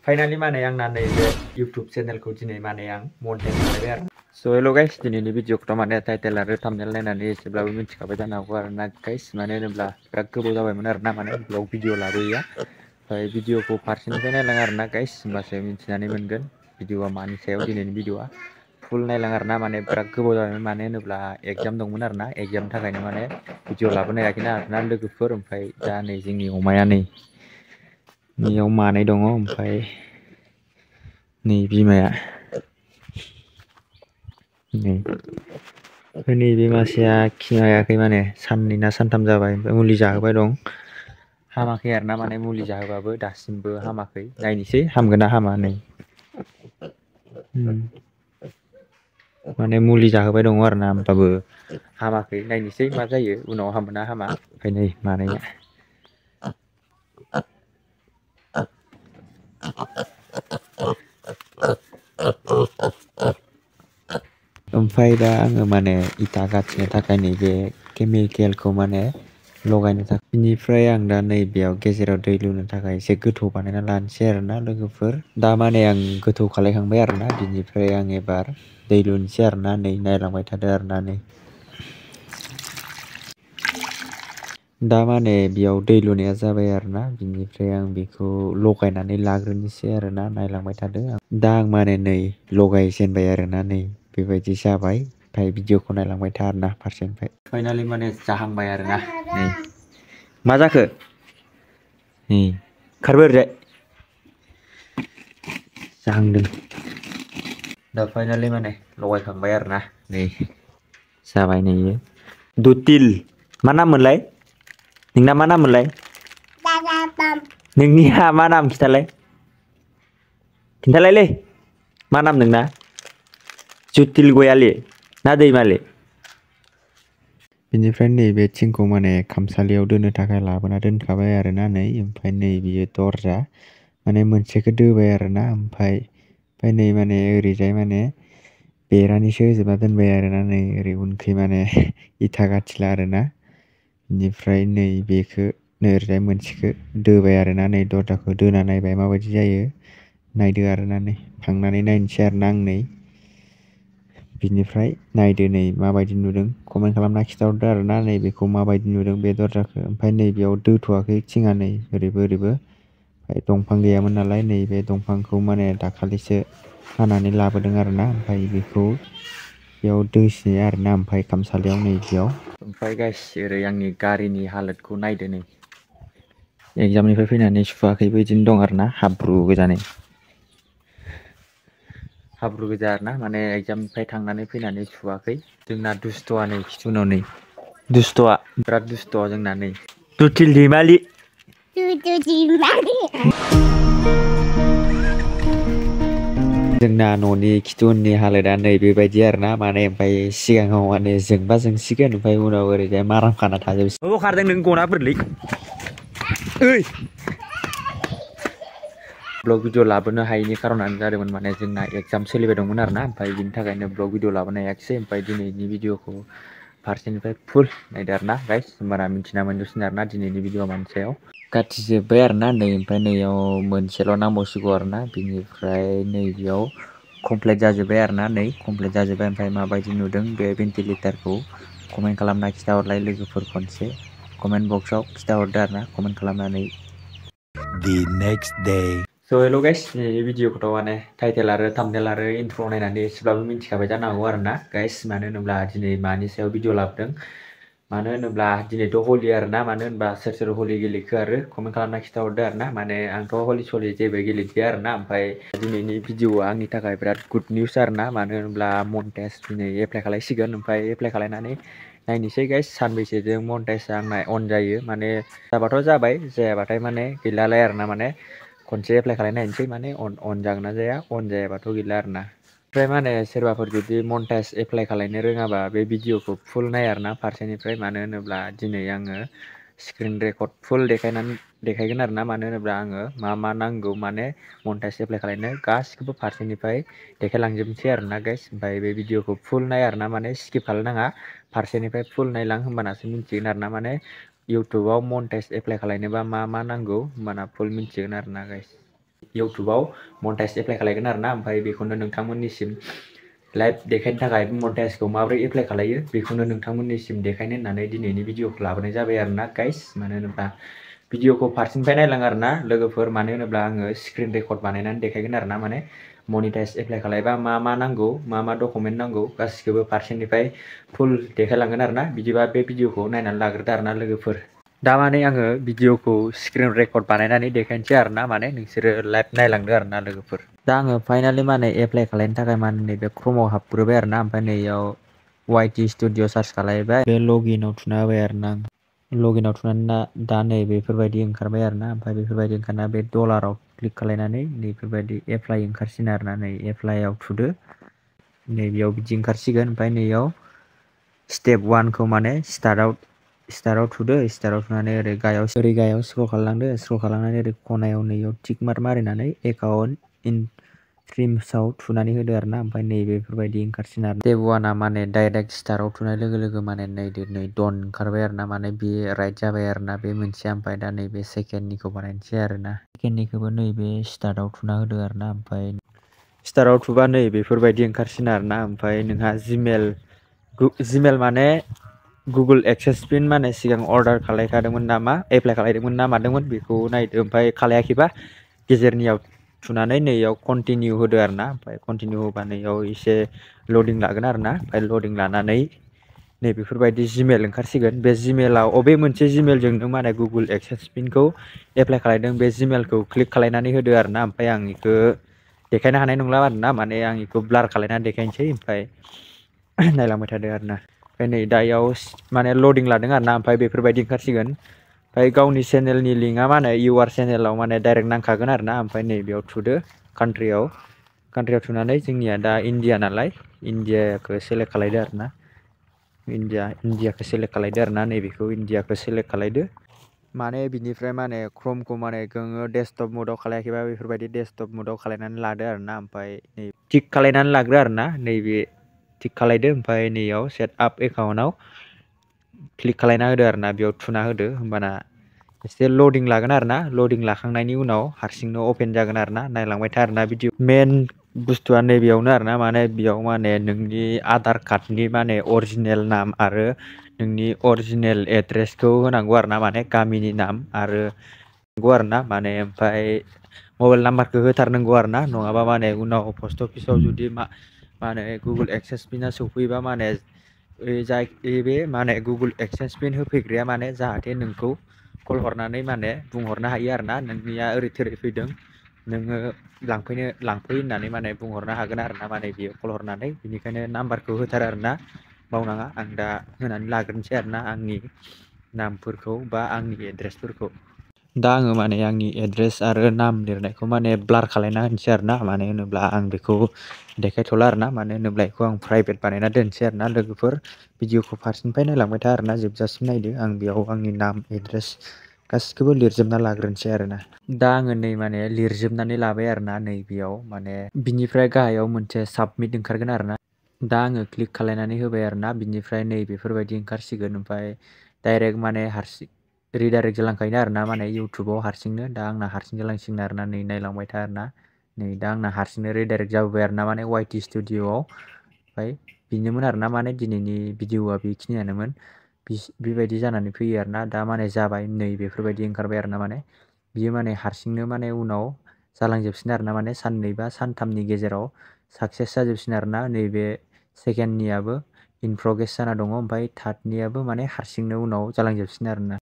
Finally माने आंना नैबे YouTube चेनेलखौ दिनै माने आं मनेटाइज खालामबाय आरो स' हेल' गाइस दिनैनि भिडिअखौथ' माने टाइटेल आरो थाम्बनेल नायनानै एसेब्लाबो मिथिखाबाय जानो हागौ आरोना गाइस मानो होनोब्ला बिराद गोबाव जाबायमोन आरोना माने ब्लग भिडिअ लाबोयैया ओमफ्राय भिडिअखौ फारसेनिफ्राय नायलां आरोना गाइस होमबासो मिथिनानै मोनगोन भिडिअआ मानि सायाव दिनैनि भिडिअआ फुल नायलां आरोना माने बिराद गोबाव जाबायमोन मानो होनोब्ला एग्जाम दंमोन आरोना एग्जामनि थाखायनो माने भिडिअ लाबोनो हायाखैना आरोना लोगोफोर ओमफ्राय दा नै जोंनि अमाया नै नैयाव मानै दङ ओमफ्राय नै बिमाया नैबे मासेया खिनो हायाखै माने साननै ना सानथाम जाबाय ओमफ्राय मुलि जाहोबाय दं हामाखै आरोना माने मुलि जाहोबाबो दासिमबो हामाखै नायनोसै हामगोन ना हामा नै माने मुलि जाहोबाय दङ आरोना होमबाबो हामाखै नायनोसै मा जायो उनाव हामो ना हामा ओमफ्राय नै मानैया ओमफ्राय दा आङो माने इथा गाथिनो थाखाय नैबे केमिकेलखौ माने लगायनो थाखाय बेनिफ्राय आं दा नैबेयाव गेजेराव दै लुनो थाखाय एसे गोथौ बानायना लानोसै आरोना लोगोफोर दा माने आं गोथौ खालायखांबाय आरोना बिनिफ्राय आं एबार दै लुनोसै आरोना नै नायलांबाय थादो आरोना नै दा माने बेयाव दै लुनाया जाबाय आरोना बिनिफ्राय आं बेखौ लगायनानै लाग्रोनोसै आरोना नायलांबाय थादो दा आं माने नै लगायजेनबाय आरोना नै बेबायदि जाबाय ओमफ्राय भिडिअखौ नायलांबाय था आरोना फारसेनिफ्राय फाइनालि माने जाहांबाय आरोना नै मा जाखो नै खारबो ओरैजाय जाहांदों दा फाइनालि माने लगायखांबाय आरोना नै जाबाय नैयो दुतिल मा नाम मोनलाय नोंना मा नाम मोनलाय नोंनिया मा नाम खिन्थालायलै मा नाम नोंना जुतिल गयालि ना दैमालि बिनिफ्राय नैबे थिंखौ माने खामसालियाव दोननो थाखाय लाबोना दोनखाबाय आरोना नै ओमफ्राय नै बियो दरजा माने मोनसेखौ दोबाय आरोना ओमफ्राय नै माने ओरैजाय माने बेरानिसो होजोबना दोनबाय आरोना नै ओरै उनखै माने इथा गाथिला आरोना बेनिफ्राय नै बेखौ नै ओरैजाय मोनसेखौ दोबाय आरोना नै दरजाखौ दोना नायबाय माबायदि जायो नायदो आरोना नै थांनानै नायनोसै आरोना आं नै बिनिफ्राय नायदो नै माबायदि नुदों कमेन्ट खालामना खिन्थाहरदो आरोना नै बेखौ माबायदि नुदों बे दरजाखौ ओमफ्राय नैबेयाव दोथ'वाखै थिङा नै ओरैबो ओरैबो ओमफ्राय दंफां गैयामोन नालाय नैबे दंफांखौ माने दाखालिसो हानानै लाबोदों आरोना ओमफ्राय बेखौ बेयाव दोसियो आरोना ओमफ्राय खामसालियाव नै बेयाव ओमफ्राय गाइस ओरै आंनि गारिनि हालोदखौ नायदो नै एग्जामनिफ्राय फैनानै सुवाखैबो बिदिनो दं आरोना हाब्रु गोजानै हाब्रु गोजा आरोना माने एग्जामनिफ्राय थांनानै फैनानै सुवाखै जोंना दुस्थ'आ नै खिथुनाव नै दुस्थ'आ बिराद दुस्थ' जोंना नै दुतिल दैमालि जोंना न'नि खिथु उननि हालोदा नै बेबायदि आरोना माने ओमफ्राय सिगाङाव माने जोंबा जोंसिगोन ओमफ्राय उनाव ओरैजाय माराम खाना थाजोबसिगोन बबाव खारदों नों गना बोरलै ओइ ब्लग भिडिअ लाबोनो हायैनि खारनानो जादोंमोन माने जोंना एग्जाम सोलिबाय दंमोन आरोना ओमफ्राय बिनि थाखायनो ब्लग भिडिअ लाबोनो हायाखिसै ओमफ्राय दिनैनि भिडिअखौ फारसेनिफ्राय फुल नायदो आरोना गाइस होमबाना मिथिना मोनजोबसिगोन आरोना दिनैनि भिडिअ मानि सायाव गाथिजोब्बाय आरोना नै ओमफ्राय नैयाव मोनसेल' नांबावसिगौ आरोना बिनिफ्राय नैबेयाव कमप्लिट जाजोब्बाय आरोना नै कमप्लिट जाजोब्बाय ओमफ्राय माबायदि नुदों बे भेन्टिलेटारखौ कमेन्ट खालामना खिथाहरलाय लोगोफोर खनसे कमेन्ट बक्सआव खिथाहरदो आरोना कमेन्ट खालामनानै The next day. स' हेल' गाइस दिनैनि भिडिअखौथ' माने टाइटेल आरो थाम्बनेल आरो इन्ट्र' नायनानै एसेब्लाबो मिथिखाबाय जानो हागौ आरोना गाइस मानो होनोब्ला दिनै मानि सायाव भिडिअ लाबोदों मानो होनोब्ला दिनैथ' हलि आरोना मानो होनबा सोर सोर हलि गेलेखो आरो कमेन्ट खालामना खिथाहरदो आरोना माने आंथ' हलि सलि जेबो गेलेदिया आरोना ओमफ्राय दिनैनि भिडिअआ आंनि थाखाय बिराद गुड निउस आरोना मानो होनोब्ला मनेटाइज दिनै एप्लाइ खालायसिगोन ओमफ्राय एप्लाइ खालायनानै नायनोसै गाइस सानबैसेजों मनेटाइजआ आंना अन जायो माने जाबाथ' जाबाय जायाबाथाय माने गैलालाय आरोना माने खनसे एप्लाइ खालायनायनोसै माने अन जागोन ना जाया अन जायाबाथ' गैला आरोना ओमफ्राय माने सोरबाफोर जुदि मनेटाइज एप्लाइ खालायनो रोङाबा बे भिडिअखौ फुल नाय आरोना फारसेनिफ्राय मानो होनोब्ला दिनै आङो स्क्रिन रेकर्ड फुल देखायगोन आरोना मानो होनोब्ला आङो मा नांगौ माने मनेटाइज एप्लाइ खालायनो गासिखौबो फारसेनिफ्राय देखायलांजोबनोसै आरोना गाइस ओमफ्राय बे भिडिअखौ फुल नाय आरोना माने स्किप खालायनाङा फारसेनिफ्राय फुल नायलां होमबानासो मिथिगोन आरोना माने इउटुबाव मनेटाइज एप्लाइ खालायनोबा मा नांगौ होमबाना फुल मिथिगोन आरोना गाइस इउटुबाव मनेटाइज एप्लाइ खालायगोन आरोना ओमफ्राय बेखौनो नोंथांमोननिसिम लाइभ देखायनो थाखाय मनेटाइजखौ माबोरै एप्लाइ खालायो बेखौनो नोंथांमोननिसिम देखायनो होननानै दिनैनि भिडिअखौ लाबोनाय जाबाय आरोना गाइस। मानो होनोब्ला भिडिअखौ फारसेनिफ्राय नायलां आरोना लोगोफोर, मानो होनोब्ला आङो स्क्रिन रेकर्ड बानायनानै देखायगोन आरोना, माने मनेटाइज एप्लाइ खालायबा मा नांगौ, मा डकुमेन्ट नांगौ गासिखौबो फारसेनिफ्राय फुल देखायलांगोन आरोना। बिदिबा बे भिडिअखौ नायनानै लाग्रोदो आरोना लोगोफोर। दा माने आङो भिडिअखौ स्क्रिन रेकर्ड बानायनानै देखायनोसै आरोना, माने नोंसोरो लाइभ नायलांदो आरोना लोगोफोर। दा आङो फाइनालि माने एप्लाइ खालायनो थाखाय माने नैबे क्रमआव हाबग्रोबाय आरोना, ओमफ्राय नैयाव YT स्टुडिअ सार्च खालायबाय, बे लगिनाव थुना होबाय आरोना आं। लगिनाव थुनानै दा नै बेफोरबायदि ओंखारबाय आरोना, ओमफ्राय बेफोरबायदि ओंखारना बे डलाराव क्लिक खालायनानै नैफोरबायदि एप्लाइ ओंखारसिगोन आरोना। नै एप्लाइआव थुदो, नैबेयाव बिदि ओंखारसिगोन, ओमफ्राय नैयाव स्टेप 1खौ माने स्टार्टआव थुदो, स्टार्टआव थुनानै ओरै गाहायाव स्क्रल खालामलांदो, स्क्रल खालामनानै ओरै खनायाव नैयाव टिक मार्क मारिनानै एकाउन्ट इनफ्रिम्सआव थुनानै होदो आरोना, ओमफ्राय नै बेफोरबायदि ओंखारसिगोन आरो। स्टेप 1आ माने डाइरेक्ट स्टार्टआव थुनाय लोगो लोगो माने नै डन ओंखारबाय आरोना, माने बे राइट जाबाय आरोना बे मोनसेया। ओमफ्राय दा नैबे सेकेन्डनिखौ बानायनोसै आरोना। सेकेन्डनिखौबो नैबे स्टार्टआव थुना होदो आरोना, ओमफ्राय स्टार्टआव थुबा नै बेफोरबायदि ओंखारसिगोन आरोना। ओमफ्राय नोंहा जिमेल माने गुगोल एक्सेस पिन माने सिगां अर्डार खालायखादोंमोन नामा, एप्लाइ खालायदोंमोन ना मादोंमोन बेखौ नायदो, ओमफ्राय खालायाखैबा गेजेरनियाव थुनानै नैयाव कन्टिनिउ होदो आरोना। ओमफ्राय कन्टिनिउ होबा नैयाव एसे लडिं लागोन आरोना, ओमफ्राय लडिं लानानै नै बेफोरबायदि जिमेल ओंखारसिगोन। बे जिमेलाव अबे मोनसे जिमेलजों नों माने गुगोल एक्सेस पिनखौ एप्लाइ खालायदों बे जिमेलखौ क्लिक खालायनानै होदो आरोना। ओमफ्राय आं बेखौ देखायनो हानाय नंला आरोना, माने आं बेखौ ब्लार खालायनानै देखायनोसै, ओमफ्राय नायलांबाय थादो आरोना। ओमफ्राय नै दायाव माने लडिं लादों आरोना, ओमफ्राय बेफोरबायदि ओंखारसिगोन। ओमफ्राय गावनि चेनेलनि लिंकआ माने इउआर चेनेलाव माने डाइरेक्ट नांखागोन आरोना। ओमफ्राय नैबेयाव थुदो कान्ट्रियाव थुनानै जोंनिया दा इण्डिया नालाय इण्डियाखौ सेलेक्ट खालायदो आरोना। इण्डियाखौ सेलेक्ट खालायदो आरोना, नैबेखौ इण्डियाखौ सेलेक्ट खालायदो। माने बिनिफ्राय माने क्रमखौ माने नोङो डेस्कटप मुडाव खालायाखैबा बेफोरबायदि डेस्कटप मुडाव खालायनानै लादो आरोना। ओमफ्राय नै टिक खालायनानै लाग्रो आरोना, नैबे टिक खालायदो, ओमफ्राय नैयाव सेट आप एकाउन्टआव क्लिक खालायना होदो आरोना, बेयाव थुना होदो। होमबाना एसे लडिं लागोन आरोना, लडिं लाखांनायनि उनाव हारसिंनो अपेन जागोन आरोना। नायलांबाय था आरोना भिडिअ। मेन बुस्थुआ नैबेयावनो आरोना, माने बेयाव माने नोंनि आधार कार्डनि माने अरिजिनेल नाम आरो नोंनि अरिजिनेल एड्रेसखौ होनांगौ आरोना, माने गामिनि नाम आरो नांगौ आरोना, माने ओमफ्राय मबाइल नाम्बारखौ होथारनांगौ आरोना, नङाबा माने उनाव पस्ट अफिसाव जुदि माने गुगोल एक्सेस पिनआ सौफैयोबा माने बे माने गुगोल एक्सेस पिन होफैग्राया माने जाहाथे नोंखौ कल हरनानै माने बुंहरनो हायो आरोना, नोंनिया ओरै थोरै फैदों नोङो लांफै होननानै माने बुंहरनो हागोन आरोना, माने बियो कल हरनानै। बेनिखायनो नाम्बारखौ होथार आरोना, बावनाङा। आं दा होनानै लाग्रोनोसै आरोना आंनि नामफोरखौ बा आंनि एड्रेसफोरखौ। दा आङो माने आंनि एड्रेस आरो नाम लिरनायखौ माने ब्लार खालायना होनोसै आरोना, मानो होनोब्ला आं बेखौ देखायथ'ला आरोना, मानो होनोब्ला बेखौ आं प्राइभेट बानायना दोनसै आरोना। लोगोफोर भिडिअखौ फारसेनिफ्राय नायलांबाय था आरोना, जोबजासिम नायदो। आं बेयाव आंनि नाम एड्रेस गासिखौबो लिरजोबना लाग्रोनोसै आरोना। दा आङो नै माने लिरजोबनानै लाबाय आरोना, नैबेयाव माने बिनिफ्राय गाहायाव मोनसे साबमिट ओंखारगोन आरोना। दा आङो क्लिक खालायनानै होबाय आरोना, बिनिफ्राय नै बेफोरबायदि ओंखारसिगोन। ओमफ्राय डाइरेक्ट माने रिडाइरेक्ट जालांखायो आरोना, माने इउटुबाव हारसिंनो। दा आंना हारसिं जालांसिगोन आरोना, नै नायलांबाय था आरोना। नै दा आंना हारसिंनो रिडाइरेक्ट जाबोबाय आरोना, माने YT स्टुडिअ'आव। ओमफ्राय बेनोमोन आरोना, माने दिनैनि भिडिअआ बेखिनियानोमोन। बेबायदि जानानै फैयो आरोना, दा माने जाबाय नै बेफोरबायदि ओंखारबाय आरोना, माने बियो माने हारसिंनो माने उनाव जालांजोबसिन आरोना, माने 2 बा 3नि गेजेराव साक्सेस जाजोबसिन आरोना। नैबे सेकेन्डनियाबो इन प्रग्रेस जाना दङ, ओमफ्राय थार्डनियाबो माने हारसिंनो उनाव जालांजोबसिन आरोना।